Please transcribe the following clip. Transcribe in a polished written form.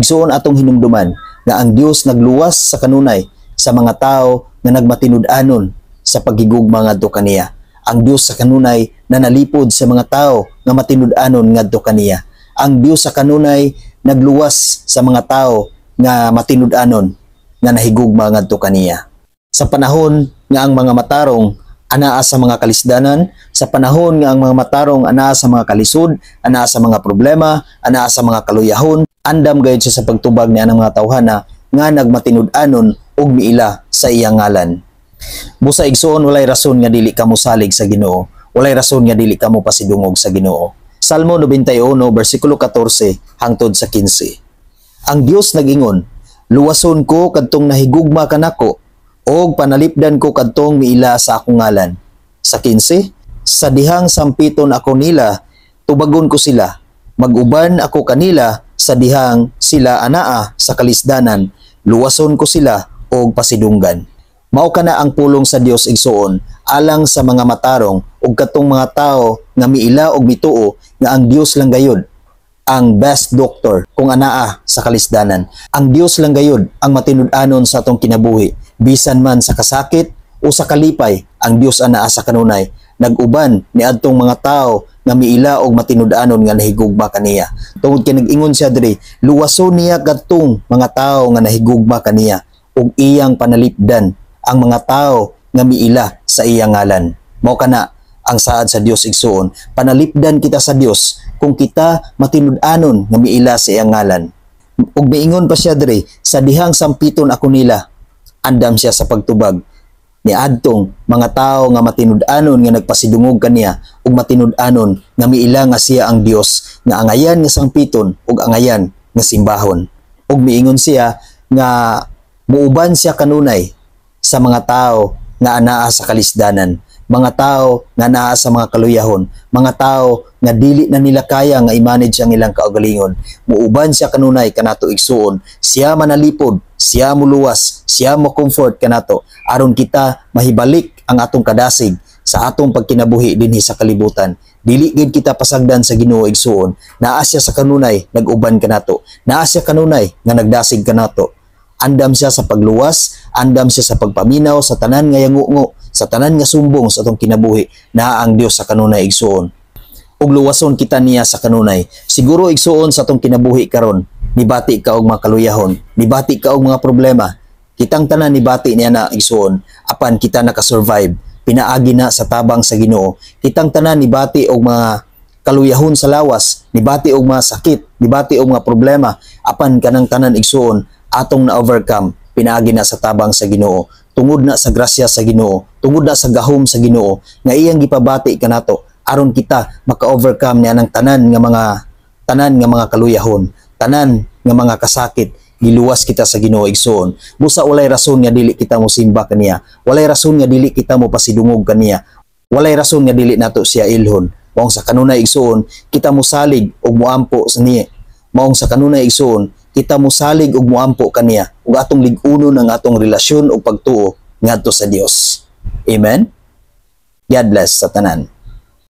Igsuon, atong hinumduman nga ang Dios nagluwas sa kanunay sa mga tao nga nagmatinud-anon sa paghigugma ngadto kaniya. Ang Dios sa kanunay na nalipod sa mga tao nga matinud-anon ngadto kaniya. Ang Dios sa kanunay nagluwas sa mga tao nga matinud-anon nga nahigugma ngadto kaniya. Sa panahon nga ang mga matarong anaa sa mga kalisdanan, sa panahon nga ang mga matarong anaa sa mga kalisod, anaa sa mga problema, anaa sa mga kaluyahon, andam gayud siya sa pagtubag niya ng mga tawhana nga nagmatinud-anon ug miila sa iyang ngalan. Busa, igsuon, walay rason nga dili ka mosalig sa Ginoo. Walay rason nga dili ka mo pasidungog sa Ginoo. Salmo 91 bersikulo 14 hangtod sa 15. Ang Dios nag-ingon, "Luwason ko kadtong nahigugma kanako og panalipdan ko kadtong miila sa akong ngalan." Sa 15, "Sa dihang sampiton ako nila, tubagon ko sila. Mag-uban ako kanila sa dihang sila anaa sa kalisdanan, luwason ko sila og pasidunggan." Mao kana ang pulong sa Dios, igsuon, alang sa mga matarong ug katong mga tawo nga miila og mituo nga ang Dios lang gayud ang best doctor kung anaa sa kalisdanan. Ang Dios lang gayud ang matinud-anon sa atong kinabuhi, bisan man sa kasakit o sa kalipay, ang Dios anaa sa kanunay nag-uban ni adtong mga tawo nga miila og matinud-anon nga nahigugma kaniya. Tungod kay nag-ingon siya diri, luwason niya kadtong mga tawo nga nahigugma kaniya ug iyang panalipdan ang mga tawo nga miila sa iyang ngalan. Mao kana ang saad sa Dios, igsuon. Panalipdan kita sa Dios kung kita matinud-anon nga miila sa iyang ngalan. Ug miingon pa siya diri, "Sa dihang sampiton ako nila," andam siya sa pagtubag ni adtong mga tao nga matinud-anon nga nagpasidungog kaniya ug matinud-anon nga miila nga siya ang Dios nga angayan nga sangpiton ug angayan nga simbahon. Ug miingon siya nga muuban siya kanunay sa mga tao nga anaa sa kalisdanan, mga tao nga naa sa mga kaluyahon, mga tao nga dili na nila kaya nga i-manage ang ilang kaugalingon. Muuban siya kanunay kanato, igsuon. Siya manalipod, siya muluwas, siya mo comfort kanato aron kita mahibalik ang atong kadasig sa atong pagkinabuhi dinhi sa kalibutan. Dili gid kita pasagdan sa Ginoo, igsuon. Naa siya sa kanunay nag-uban kanato. Naa siya kanunay nga nagdasig kanato. Andam siya sa pagluwas, andam siya sa pagpaminaw sa tanan nga yangungo, sa tanan nga sumbong sa atong kinabuhi. Naa ang Dios sa kanunay, igsuon. Ug luwason kita niya sa kanunay. Siguro, igsuon, sa atong kinabuhi karon, nibati ka og mga kaluyahon, nibati ka og mga problema. Kitang tanan nibati niya na, igsuon, apan kita nakasurvive. Pinaagi na sa tabang sa Ginoo. Kitang tanan nibati og mga kaluyahon sa lawas, nibati og mga sakit, nibati og mga problema, apan kanang tanan, igsuon, atong na-overcome pinaagi na sa tabang sa Ginoo. Tungod na sa grasya sa Ginoo, tungod na sa gahom sa Ginoo nga iyang gipabati kanato aron kita maka-overcome niya ng tanan nga mga kaluyahon, tanan nga mga kasakit. Giluwas kita sa Ginoo, igsuon. Busa walay rason nga dili kita mo simba kaniya. Walay rason nga dili kita mo pasidungog kaniya. Walay rason nga dili nato siya ilhon. Maong sa kanunay, igsuon, kita mosalig ug moampo sa niya. Maong sa kanunay, igsuon, kita mosalig ug moampo kaniya ug atong lig-unon ang atong relasyon ug pagtuo ngadto sa Dios. Amen. God bless sa tanan.